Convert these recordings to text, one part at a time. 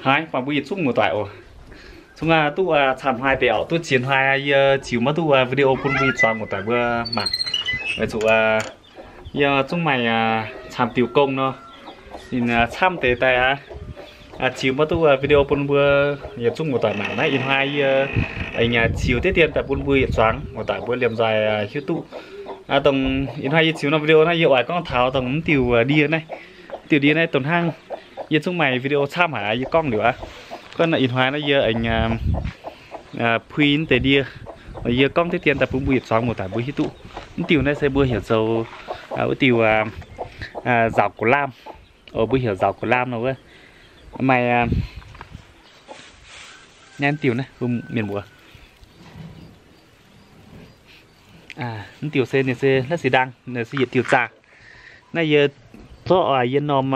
Haiz buangh mbuo yietc zungv muoz-doic oc. Zungv duqv camv hnoi deix oc, duqv ziex hnoi yie ziux maiv duqv video bun mbuo yietc zuangx muoz-doic mbuo mangc. Weic zuqc yie zungv maaih camv diuh gong nor, ninh camv deix daaih aqv, ziux maiv duqv video bun mbuo yietc zungv muoz-doic mangc. Naaiv ih hnoi yie ziux diqv dien daaih bun mbuo yietc zuangx muoz-doic mbuo liemh nzoih hiuv duqv. Dongh ih hnoi yie ziux norm video naaiv yie oix gorngv taux dongh mv diuh ndie naaiv. Mv diuh ndie naaiv dongh hnangv yie zungv maaih video camv haic, yie gorngv liuz aqv. Gorngv ih hnoi naaiv yie aengx pui mv deix ndie, yie gorngv diqv dien daaih bun mbuo yietc zuangx muoz-doic mbuo hiuv duqv. Mv diuh naaiv se mbuo heuc zoux wuov diuh nzaaux gox laam. Mbuo heuc nzaaux gox laam nor wuov. Maaih naaiv diuh naaiv, mienh muoz. Mv diuh se ninh se naaiv se ndaang, ninh se yietc diuh zaah. Naaiv yie zorqv yie norm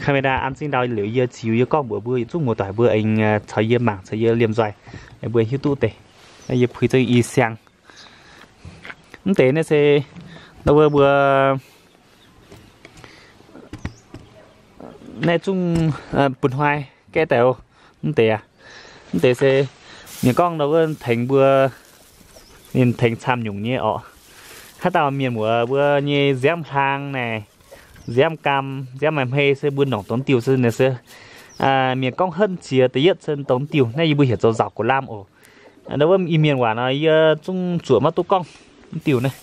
camera an zingh ndau liuz yie ziux yie gorngv mbuox mbuo yietc zungv muoz-doic mbuo aengx caux yie mangc caux yie liemh nzoih, mbuo hiuv duqv deix. Naaiv yie puix zengv i siang. Mv deix naaiv se ndau wuov mbuo naaiv zungv bun hnoi gaeqv daaih oc. Mv deix aac, mv deix se mienh gorngv ndau wuov tengx mbuo, ninh tengx camv nyungc nyei orqc. Haaix dauh mienh muoz mbuo nyei nziaamv hlang naaic, nziaamv gaam, nziaamv maaih hmei se mbuo nongc dongh diuh se ninh se mienh gorngv henv ziex da'yietv se dongh diuh naaiv yie mbuo heuc zoux nzaaux gox laam oc. Ndau wuov Iu-Mienh waac nor yie zungv zuoqc maiv duqv gorngv mv diuh naaiv.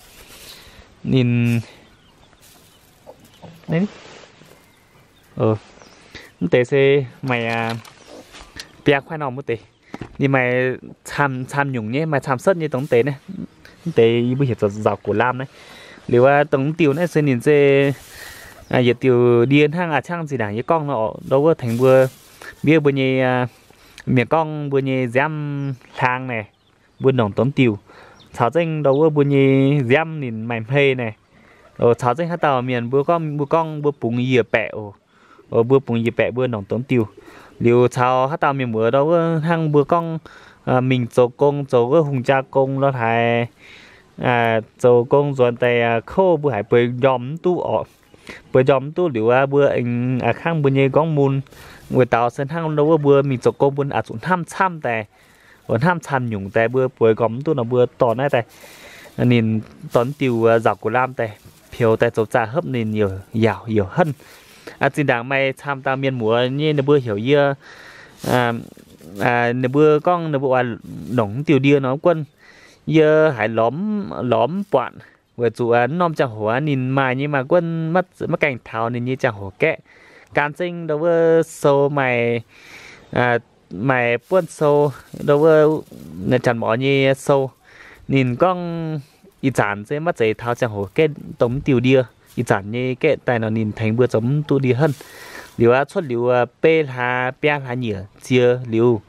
Ninh mv deix se maaih biaa kuaaiv norm wuov deix. Ninh maaih camv, camv nyungc nyei, maaih camv setv nyei dongh mv deix naaiv. Mv deix yie mbuo heuc zoux nzaaux gox laam naaiv. Liuz aqv, dongh mv diuh naaiv se ninh se yietc diuh ndie hnangv a'ciangv zinh ndaangc yie gorngv nor orqc, ndau wuov tengx mbuo, mbuo, mbuo nyei mienh gorngv mbuo nyei nziaamv hlang naaic, mbuo nongc dongh diuh, caux zengv ndau wuov mbuo nyei nziaamv ninh maaih hmei naaic, caux zengv haaix dauh mienh mbuo gorngv, mbuo gorngv mbuo bungx yiec baeqc oc. Mbuo bungx yiec baeqc mbuo nongc dongh diuh. Liuz caux haaix dauh mienh muoz ndau wuov hnangv mbuo gorngv mingh zoux gong, zoux wuov hungh jaa gong lorh haaix, zoux gong nzuonx daaih kouv mbuo haiz bueix njormh mv duqv orqc. Bueix njormh mv duqv liuz aqv, mbuo aengx a'kangv mbuo nyei nqorngv mun. Weic daux se hnangv ndau wuov mbuo mingh zoux gong mbuo aqc zuqc hnamv camv daaih, hnamv camv nyungc daaih, mbuo bueix njormh mv duqv nor mbuo dorh naaiv daaih, ninh dorh diuh nzaaux gox laam daaih, peux daaih zoux zaah hopv ninh yaac, yaac henv. Zinh ndaangc maaih camv dauh mienh muoz nyei ninh mbuo heuc yie, ninh mbuo gorngv ninh mbuo oix nongc diuh ndie nor guonv, yie haiz lorz mv buatc. Weic zuqc norm ziangh hoc ninh maaih nyei maaih guonv maiv gaengh taux ninh nyei ziangh hoc gaeqv. Gan zengv ndau wuov sou maaih, maaih buonv sou, ndau wuov janx-morz nyei sou. Ninh gorngv ih zanc se maiv zeiz taux ziangh hoc gaeqv dongh mv diuh ndie. Ih zanc nyei gaeqv daaih nor ninh tengx mbuo zoux mv duqv ndie henv. Liuz aqv, cuotv liuz beiv hlaax biaa hlaax nyeic ziex liuz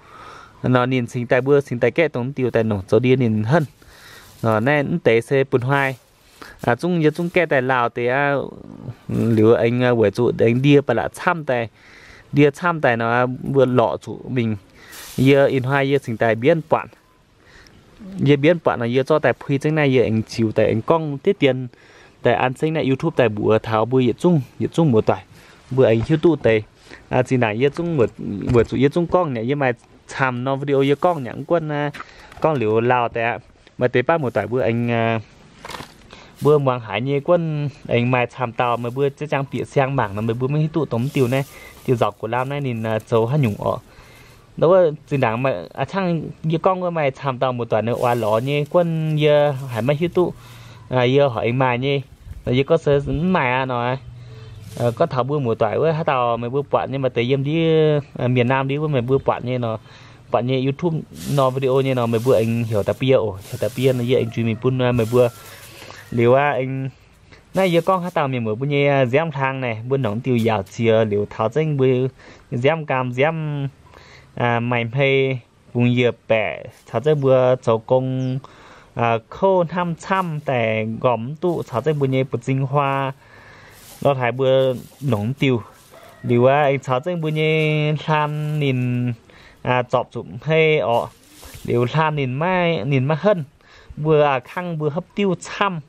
nor ninh cingx daaih, mbuo cingx daaih gaeqv dongh mv diuh daaih nongc zoux ndie ninh henv. Naaiv mv deix se bun hnoi zungv yie zungv gaeqv daaih lauh deix aqv. Liuz aengx weic zuqc aengx ndie ba'laqc camv daaih, ndie camv daaih nor mbuo lorqc zuqc mingh. Yie ih hnoi yie cingx daaih mbienv buatc. Yie mbienv buatc nor yie zorqv daaih pui zengv naaiv, yie aengx ziux daaih aengx gorngv diqv dien daaih an zengv naaiv YouTube daaih mbuox taux mbuo yietc zungv, yietc zungv muoz-doic mbuo aengx hiuv duqv deix. Zinh ndaangc yie zungv, weic zuqc yie zungv gorngv nyei, yie maaih camv norm video yie gorngv nyei mv guonv, gorngv liuz lauh deix aqv. Maaih deix baav muoz-doic mbuo aengx, mbuo muangx haiz nyei guonv aengx maaih camv dauh meih mbuo za'gengh bieqc siang mangc nor meih mbuo maiv hiuv duqv dongh mv diuh naaiv, diuh nzaaux gox laam naaiv ninh zoux haaix nyungc orqc. Ndau wuov zinh ndaangc a'cangv yie gorngv wuov maaih camv dauh muoz-doic ninh oix lorz nyei guonv yie haiz maiv hiuv duqv. Yie horpc aengx maaih nyei. Yie gorngv se mv maaih aqv nor. Gorngv taux mbuo muoz-doic wuov haaix dauh meih mbuo buatc nyei maaih deix yiem ndiev mienh naamv ndiev wuov meih mbuo buatc nyei nor, buatc nyei YouTube norm video nyei nor meih mbuo aengx heuc da'bie oc, heuc da'bie nor yie aengx njuiz mingh bun meih mbuo. Liuz aqv, naaiv yie gorngv haaix dauh mienh muoz mbuo nyei nziaamv hlang naaic mbuo nongc diuh yaauc ziex liuz taux zengv mbuo nziaamv gaam nziaamv maaih hmei bungx yiec baeqc caux zengv mbuo zoux gong kouv hnamv camv daaih nqormh mv duqv caux zengv mbuo nyei buoz-zing huaa lorh haaix mbuo nongc diuh. Liuz aqv, aengx caux zengv mbuo nyei hlaan ninh zorpc zuqc hmei orqc. Liuz hlaan ninh maiv, ninh maiv henv, mbuo a'kangv mbuo hopv diuv camv.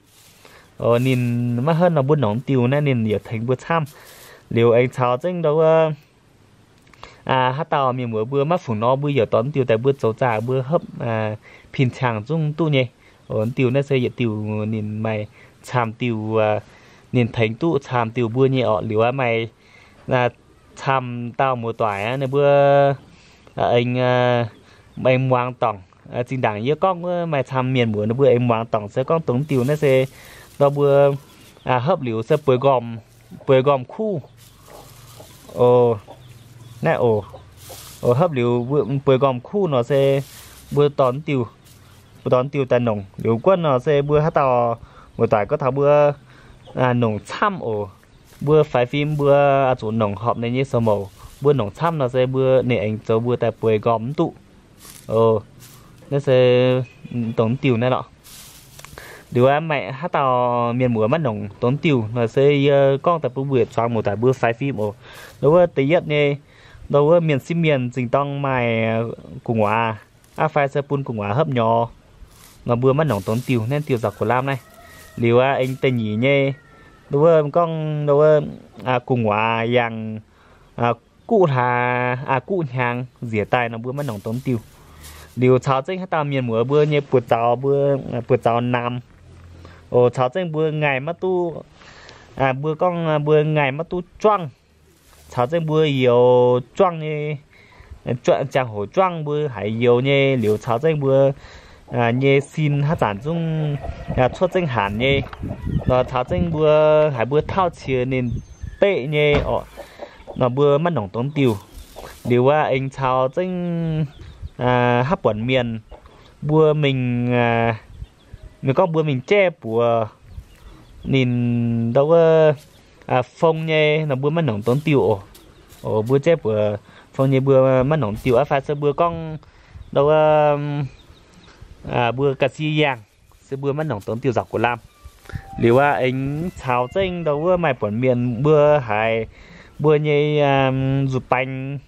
Ninh maiv henv nor mbuo nongc diuh naaiv ninh yaac tengx mbuo camv. Liuz aengx caux zengv ndau wuov Haaix dauh mienh muoz mbuo maiv fungc nor, mbuo yaac dorh diuh daaih mbuo zoux zaah mbuo hopv pin-cang zungv duqv nyei. Diuh naaiv se yietc diuh ninh maaih camv diuh, ninh tengx duqv camv diuh mbuo nyei orqc. Liuz aqv, maaih camv dauh muoz-doic ninh mbuo aengx, aengx muangx dorngc. Zinh ndaangc yie gorngv wuov maaih camv mienh muoz ninh mbuo aengx muangx dorngc se gorngv dongh diuh naaiv se ndau mbuo hopv liuz se bueix nqormh, bueix nqormh kuv. Naaiv oc, hopv liuz bueix nqormh kuv nor se mbuo dorh diuh, mbuo dorh diuh daaih nongc. Liuz guonv nor se mbuo haaix dauh muoz-doic gorngv taux mbuo nongc camv oc, mbuo faix fim mbuo zuqc nongc horpc ninh nyei sou mouc. Mbuo nongc camv nor se mbuo ninh aengx zoux mbuo daaih bueix nqormh mv duqv. Naaiv se dongh diuh naaiv lorqc. Liuz aqv, maaih haaix dauh mienh muoz maiv nongc dongh diuh nor se yie gorngv daaih bun mbuo yietc zuangx muoz-doic mbuo faix fim oc. Ndau wuov da'yietv nyei, ndau wuov mienh sieqv mienh zingh dorng maaih gu'nguaaz, aqv fai se bun gu'nguaaz hopv nyorx nor mbuo maiv nongc dongh diuh naaiv, diuh nzauc gox lamh naaiv. Liuz aqv, aengx da'nyeic nyei, ndau wuov gorngv ndau wuov gu'nguaaz yangh guqv hlaax, guqv hnyangx nziex daaih nor mbuo maiv nongc dongh diuh. Liuz caux zengv haaix dauh mienh muoz mbuo nyei buoz-zaux, mbuo buoz-zaux namx oc, caux zengv mbuo ngaih maiv duqv, mbuo gorngv mbuo ngaih maiv duqv juangv, caux zengv mbuo youz juangv nyei, ziangh hoc juangv mbuo haiz youz nyei, liuz caux zengv mbuo nyei sin haaix zanc zungv cuotv zengv hanc nyei, caux zengv mbuo haiz mbuo tauv qiex ninh beqv nyei orqc, nor mbuo maiv nongc dongh diuh. Liuz aqv, aengx caux zengv haaix buonc mienh mbuo mingh, mienh gorngv mbuo mingh jaiv buoz ninh ndau wuov fong nyei nor mbuo maiv nongc dongh diuh oc. Mbuo jaiv buoz fong nyei mbuo maiv nongc diuh. Aqv fai se mbuo gorngv ndau wuov mbuo ga'sie yangh se mbuo maiv nongc dongh diuh nzauc gox lamh. Liuz aqv, aengx caux zengv ndau wuov maaih buonc mienh mbuo haiz mbuo nyei nzuqc baengx,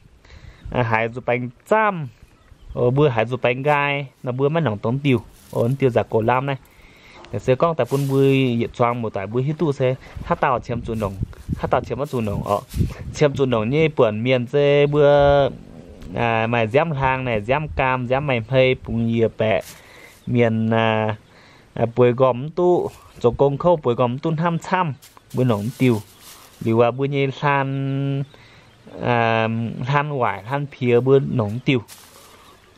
haiz nzuqc baengx zaamv, mbuo haiz nzuqc baengx nqaai nor mbuo maiv nongc dongh diuh. Diuh nzauc gox lamh naaiv se gorngv daaih bun mbuo yietc zuangx muoz-doic mbuo hiuv duqv se haaix dauh qiemx zuqc nongc, haaix dauh qiemx maiv zuqc nongc orqc. Qiemx zuqc nongc nyei buonc mienh se mbuo maaih nziaamv hlang naaic, nziaamv gaam, nziaamv maaih hmei, bungx yie baeqc mienh bueix nqormh mv duqv, zoux gong kouv bueix nqormh mv duqv hnamv camv, mbuo nongc mv diuh. Liuz aqv, mbuo nyei hlaan, hlaan waaic hlaan piex mbuo nongc mv diuh.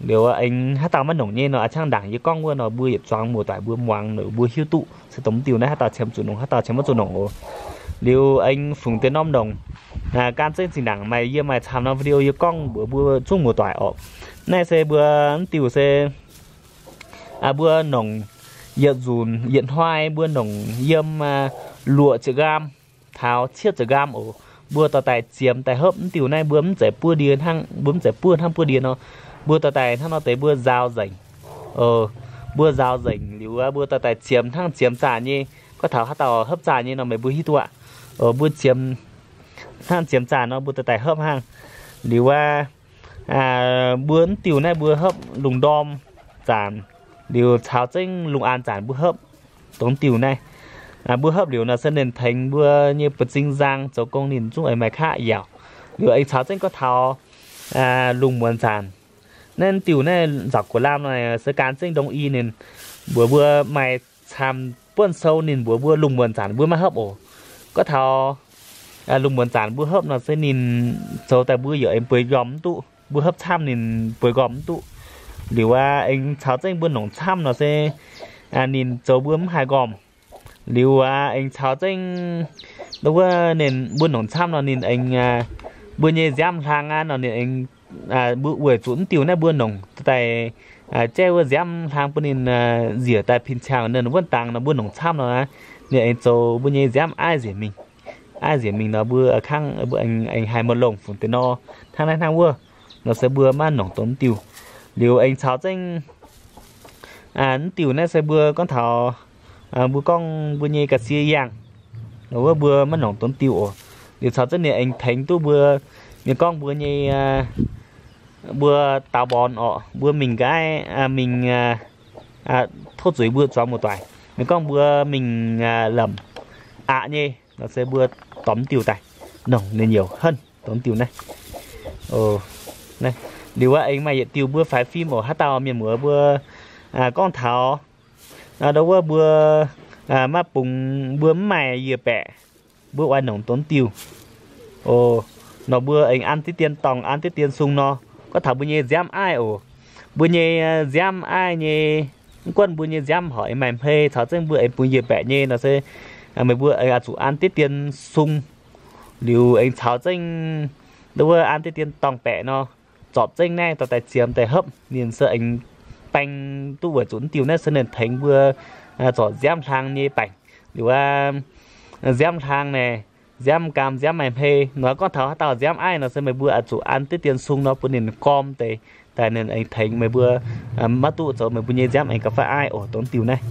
Liuz aengx haaix dauh maiv nongc nyei nor, a'ciangv ndaangc yie gorngv wuov nor mbuo yietc zuangx muoz-doic mbuo muangx nor mbuo hiuv duqv se dongh mv diuh naaiv haaix dauh qiemx zuqc nongc, haaix dauh qiemx maiv zuqc nongc oc. Liuz aengx fungc deix norm nongc, gan zengv zinh ndaangc maaih yie maaih camv norm video yie gorngv mbuox mbuo zungv muoz-doic orqc. Naaiv se mbuo mv diuh se mbuo nongc yietc nzunc yietc hnoi mbuo nongc yiem luoqc ziepc nqaam taux cietv ziepc nqaam oc. Mbuo dorh daaih ziemx daaih hopv mv diuh naaiv mbuo mv zeiz buov ndie hnangv, mbuo mv zeiz buov hnangv buov ndie nor, mbuo dorh daaih hnangv nor deix mbuo nzaaux nzengc. Mbuo nzaaux nzengc liuz mbuo dorh daaih ziemx hnangv ziemx zaah nyei. Gorngv taux haaix dauh hopv zaah nyei nor meih mbuo hiuv duqv aqv. Mbuo ziemx hnangv ziemx zaah nor mbuo dorh daaih hopv hnangv. Liuz aqv, mbuo mv diuh naaiv mbuo hopv lungh ndorm zanc, liuz caux zengv lungh aanx zanc mbuo hopv dongh diuh naaiv. Mbuo hopv liuz nor se ninh tengx mbuo nyei buoz-zing nzang zoux gong ninh zungv aengx maaih qaqv yaauc. Liuz aengx caux zengv gorngv taux lungh muonz zanc, naaiv diuh naaiv nzauc gox lamh nor se gan zengv ndongc i ninh mbuox mbuo maaih camv buonv sou ninh mbuox mbuo lungh muonz zanc mbuo maiv hopv oc. Gorngv taux lungh muonz zanc mbuo hopv nor se ninh zoux daaih mbuo yaac aengx bueix nqormh mv duqv, mbuo hopv camv ninh bueix nqormh mv duqv. Liuz aqv, aengx caux zengv mbuo nongc camv nor se ninh zoux mbuo mv haih nqormh. Liuz aqv, aengx caux zengv wuov ninh mbuo nongc camv nor ninh aengx, mbuo nyei nziaamv hlang aqv nor ninh aengx, mbuo weic zuqc mv diuh naaiv mbuo nongc daaih jaiv wuov nziaamv hlang bun ninh nziec daaih pin-cang ninh wuonv dangx nor mbuo nongc camv nor, ninh aengx zoux mbuo nyei nziaamv aiv nzengc mingh. Aiv nzengc mingh nor mbuo kangv aengx haih maiv longc fungc deix nor, hnangv naaiv hnangv wuov, nor se mbuo maiv nongc dongh mv diuh. Liuz aengx caux zengv mv diuh naaiv se mbuo gorngv taux, mbuo gorngv mbuo nyei ga'sie yangh, wuov mbuo maiv nongc dongh mv diuh oc. Liuz caux zengv ninh aengx tengx duqv mbuo, ninh gorngv mbuo nyei, mbuo daaux mborn orqc, mbuo mingh nqaaiv, mingh tov zuiz mbuo zuangx muoz-doic, ninh gorngv mbuo mingh lamc aqc nyei, nor se mbuo dorh mv diuh daaih nongc ninh youc henv dongh mv diuh naaiv. Liuz aqv, aengx maaih yietc diuh mbuo faix fim oc, haaix dauh mienh muoz mbuo gorngv taux ndau wuov mbuo maaih bungx mbuo mv maaih yie baeqc, mbuo oix nongc dongh diuh oc. Nor mbuo aengx an diqv dien dorngh, an diqv dien sung nor, gorngv taux mbuo nyei nziaamv aiv oc. Mbuo nyei nziaamv aiv nyei, mv gunv mbuo nyei nziaamv horc aengx maaih hmei caux zengv mbuo aengx bungx yie baeqc nyei nor se meih mbuo aengx oix zuqc an diqv dien sung. Liuz aengx caux zengv ndau wuov an diqv dien dorngh baeqc nor, zorpc zengv naaiv dorh daaih ziemx daaih hopv, ninh se aengx baeng duqv weic zuqc mv diuh naaiv se ninh tengx mbuo zorc nziaamv hlang nyei baengc. Liuz aqv, nziaamv hlang naaic, nziaamv gaam, nziaamv maaih hmei nor, gorngv taux haaix dauh nziaamv aiv nor se meih mbuo oix zuqc an diqv dien sung nor bun ninh gorm deix, daaih ninh aengx tengx meih mbuo maiv duqv zoux meih mbuo nyei nziaamv aengx gauh faix aiv oc, dongh diuh naaiv.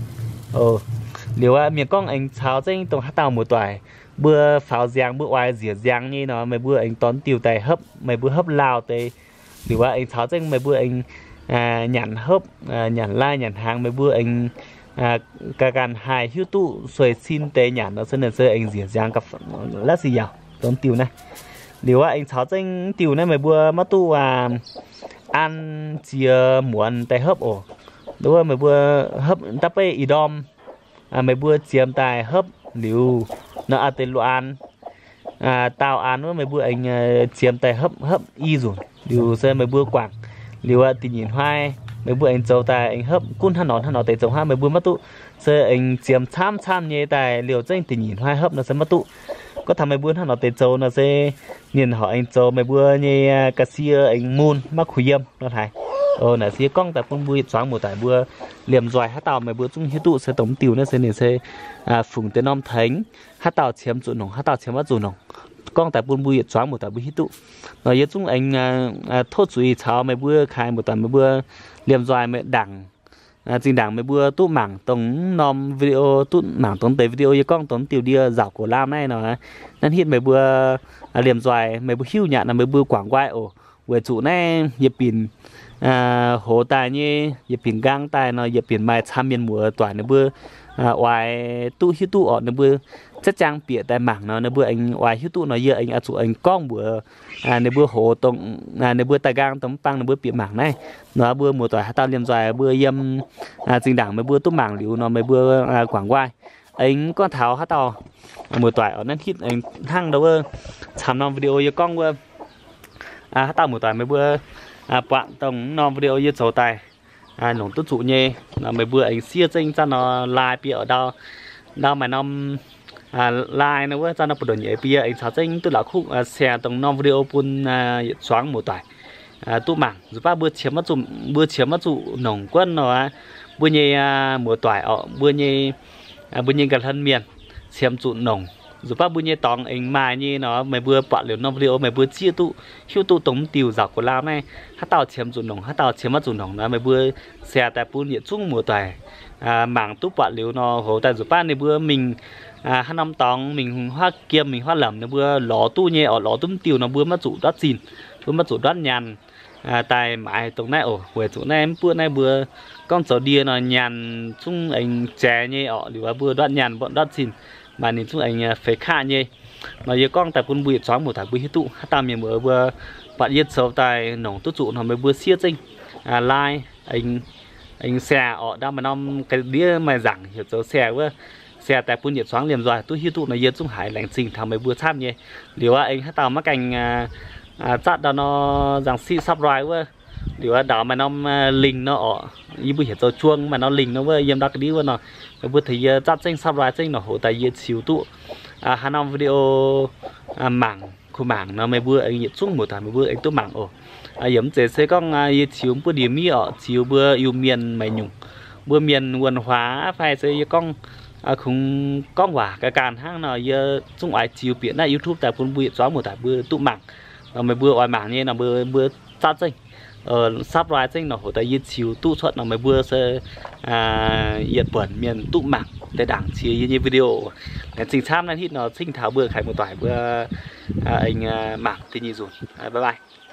Liuz aqv, mienh gorngv aengx caux zengv dongh haaix dauh muoz-doic mbuo faaux nziangx, mbuo oix nziec nziangx nyei nor, meih mbuo aengx dorh diuh daaih hopv, meih mbuo hopv lauh deix. Liuz aqv, aengx caux zengv meih mbuo aengx nyanc hopv, nyanc lai nyanc hnaangx, meih mbuo aengx ganh ganh haih hiuv duqv sueih sin deix nyanc nor se ninh se aengx nziec nziangx gauh la'sic yaauc dongh diuh naaiv. Liuz aqv, aengx caux zengv diuh naaiv meih mbuo maiv duqv an ziex muonz daaih hopv oc. Ndau wuov meih mbuo hopv da'beiv ih ndorm, meih mbuo ziemx daaih hopv liuz nor, deix luoqc an, daauh an wuov meih mbuo aengx ziemx daaih hopv, hopv i nzunc liuz se meih mbuo guangc. Liuz aqv, da'nyeic hnoi meih mbuo aengx zoux daaih aengx hopv gunv hnangv nor hnangv nor deix zoux hnangv, meih mbuo maiv duqv se aengx ziemx camv camv nyei daaih liouh zengv da'nyeic hnoi hopv nor se maiv duqv. Gorngv taux meih mbuo hnangv nor deix zoux nor se ninh horc aengx zoux meih mbuo nyei ga'sie aengx mun maiv kuh yiem nor hlaaix. Naaic se yie gorngv daaih bun mbuo yietc zuangx muoz-doic mbuo liemh nzoih haaix dauh meih mbuo zungv hiuv duqv se dongh mv diuh naaiv se ninh se fungc deix norm tengx, haaix dauh qiemx zuqc nongc, haaix dauh qiemx maiv zuqc nongc. Gorngv daaih bun mbuo yietc zuangx muoz-doic mbuo hiuv duqv. Nor yie zungv aengx tov zuiz caux meih mbuo kaaix muoz-doic meih mbuo liemh nzoih meih ndaangc, zinh ndaangc meih mbuo duqv mangc dongh mv norm video, duqv mangc dongh deix video yie gorngv dongh mv diuh ndie nzauc gox laam naaiv nor, naaiv hitv meih mbuo liemh nzoih meih mbuo hiuv nyanc nor meih mbuo guangc nqoi oc. Weic zuqc naaiv yietc binc hoz daaih nyei, yietc binc nqaang daaih nor, yietc binc maaih camv mienh muoz-doic ninh mbuo oix duqv hiuv duqv orqc, ninh mbuo za'jangv bieqc daaih mangc nor, ninh mbuo aengx oix hiuv duqv nor, yie aengx oix zuqc aengx gorngv mbuox ninh mbuo hoz dongh ninh mbuo daaih nqaang dongh mv bang ninh mbuo bieqc mangc naaiv. Nor mbuo muoz-doic haaix dauh liemh nzoih mbuo yiem zinh ndaangc meih mbuo duqv mangc liuz nor meih mbuo guangc nqoi. Aengx gorngv taux haaix dauh muoz-doic orqc, naaiv hitv aengx hnangv ndau wuov camv norm video yie gorngv wuov, haaix dauh muoz-doic meih mbuo buatc dongh norm video yie zoux daaih nongc duqv zuqc nyei nor, meih mbuo aengx siev zengv zanc nor like bie orqc, ndau, ndau maaih norm like nor wuov zanc nor buoz-ndoqv nyeiz bie aengx caux zengv duqv la'kuqv share dongh norm video bun yietc zuangx muoz-doic duqv mangc. Nzuqc baav mbuo qiemx maiv zuqc, mbuo qiemx maiv zuqc nongc guonv nor, mbuo nyei muoz-doic orqc, mbuo nyei, mbuo nyei ga'hlen mienh qiemx zuqc nongc. Nzuqc baav mbuo nyei dorngx aengx maaih nyei nor, meih mbuo buatc liuz norm video meih mbuo zieqv duqv hiuv duqv dongh mv diuh nzauc gox laam naaiv, haaix dauh qiemx zuqc nongc, haaix dauh qiemx maiv zuqc nongc nor, meih mbuo share daaih bun yietc zungv muoz-doic mangc duqv buatc liuz nor, hoz daaih nzuqc baav ninh mbuo mingh haaix norm dorngx, mingh huaav giem, mingh huaav lamc, ninh mbuo lorz duqv nyei orqc, lorz duqv mv diuh nor mbuo maiv zuqc ndortv zinh, mbuo maiv zuqc ndortv nyaanh daaih maaiz dongh naaiv oc. Weic zuqc naaiv mv buoqv naaiv mbuo gorngv zoux ndie nor nyaanh zungv aengx jaiz nyei orqc, liuz mbuo ndortv nyaanh ndortv zinh, maaih ninh zungv aengx feix kaqv nyei. Nor yie gorngv daaih bun mbuo yietc zuangx muoz-doic mbuo hiuv duqv. Haaix dauh mienh muoz mbuo buatc yie zoux daaih nongc duqv zuqc nor meih mbuo siev zengv like, aengx share orqc, ndau maaih norm ga'ndiev maaih nzaangc heuc zoux share wuov, share daaih bun yietc zuangx liemh nzoih duqv hiuv duqv nor yie zungv haiz laengz zingh taux meih mbuo camv nyei. Liuz aqv, aengx haaix dauh maiv gaengh zatv ndau nor nzangc siqv subscribe wuov, liuz aqv, ndau maaih norm link nor orqc, yie mbuo heuc zoux juang, maaih norm link nor wuov yiem ndau ga'ndiev wuov nor, meih mbuo tengx yie zatv zengv subscribe zengv nor, hoz daaih yie ziux duqv haaix norm video mangc, kuh mangc nor meih mbuo aengx yietc zungv muoz-doic meih mbuo aengx duqv mangc oc. Yaac mv zeiz se gorngv yie ziux mv buov ndie-miev orqc, ziux mbuo Iu-Mienh maaih nyungc, mbuo mienh wuonh huaax fai se yie gorngv kungx gorngv waac ga'ganh hnangv nor, yie zungv oix ziux bieqc naaiv YouTube daaih bun mbuo yietc zuangx muoz-doic mbuo duqv mangc. Nor meih mbuo oix mangc nyei nor mbuo, mbuo zatv zengv subscribe zengv nor, hoz daaih yie ziux duqv cuotv nor meih mbuo se yietc buonc mienh duqv mangc deix ndaangc cie yie nyei video. Laengz zingh camv, naaiv hitv nor cingv taux mbuo kaaix muoz-doic mbuo aengx mangc da'nyeic nzunc. Bye bye.